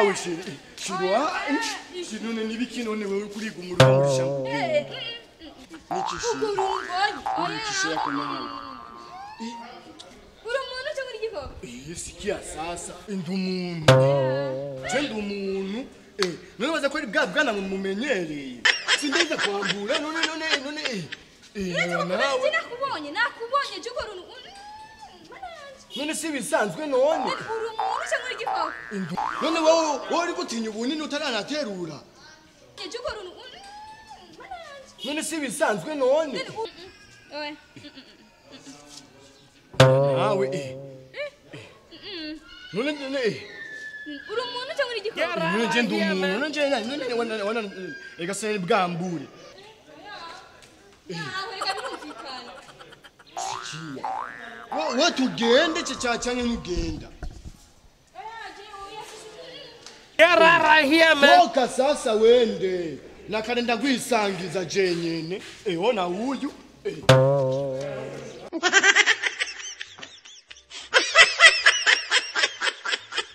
Nawe chérie shirwa shinone nibiki none wewe kuriga umuriro muri shangu. Niki ukuntu mbonye. Niki yako nawe. Uri umuntu cyangwa uri igikoko? Sikia sasa ndi umuntu. Je ndi umuntu. None baza ko ari bwa bwana mumenyereye. Sindeza kwambura none none none. Nawe nakubonye nakubonye je ukora none si bisanzwe none. Uri umuntu cyangwa uri igikoko? None wowe wowe uri gutinya ubunini utaranaterura. Je ukora none si bisanzwe none. Nawe none none uri umuntu cyangwa uri igikoko? None je ndi umuntu none je none wana ega se bwambure. Nawe reka birumvikana. Sikia. Wowe tugende cyane ntugenda. Get out of here, man. Toka sasa wende. Nakarenda kwisangiza je nyene. Ona uyu.